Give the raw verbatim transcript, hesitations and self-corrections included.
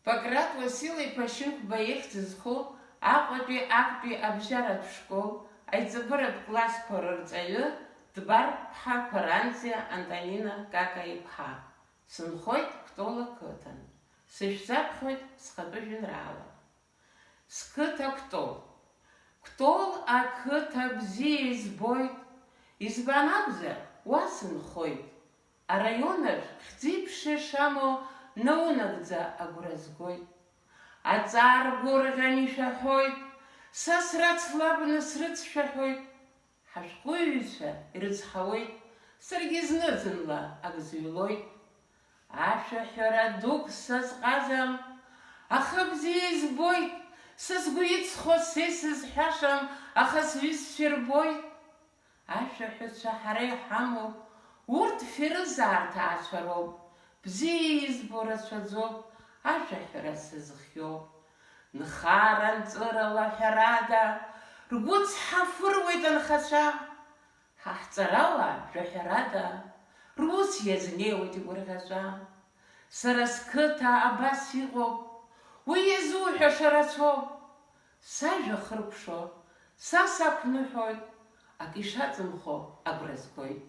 Пакрат Уасил-иԥа Шьынқәба ихьӡ зху Аҟәатәи актәи абжьаратә школ аиҵбыратә классқәа рырҵаҩы Дбар-ԥҳа Қәаранӡиа Антонина Кака-иԥҳа. Сынхоит Кәтол ақыҭан. Сышәзаԥхьоит схатәы жәеинраала. Сқыҭа Кәтол. Кәтол ақыҭа бзиа избоит. Избан акәзар, уа сынхоит. Араион аҿ хьӡи-ԥшеи шамоу наунагӡа агәра згоит. Аҵаа ргәырӷьан ишәаҳәоит, са срацлабны срыцшәаҳәоит. Ҳашәҟәыҩҩцәа ирыцҳауеит, саргьы зны-зынла ак зыҩлоит. Ашәаҳәара дук са сҟазам, аха бзиа избоит, са сгәы иҵхо са исызҳәашам, аха сҩызцәа ирбоит. Ашәаҳәацәа ҳара иҳамоуп, урҭ ферызаа рҭаацәа роуп, бзиа избо рацәаӡоуп, ашәаҳәара сазыхиоуп. Нхара-нҵырала ҳәарада, ргәы цҳафыруеит анхацәа. Ҳа ҳҵарала жәаҳәарада, рус иазнеиуеит игәырӷьаҵәа. Сара сқыҭа абас иҟоуп, уи иазуҳәаша рацәоуп. Сажәа хыркәшо, са сақәныҳәоит, ак ишаҵымхо агәра згоит.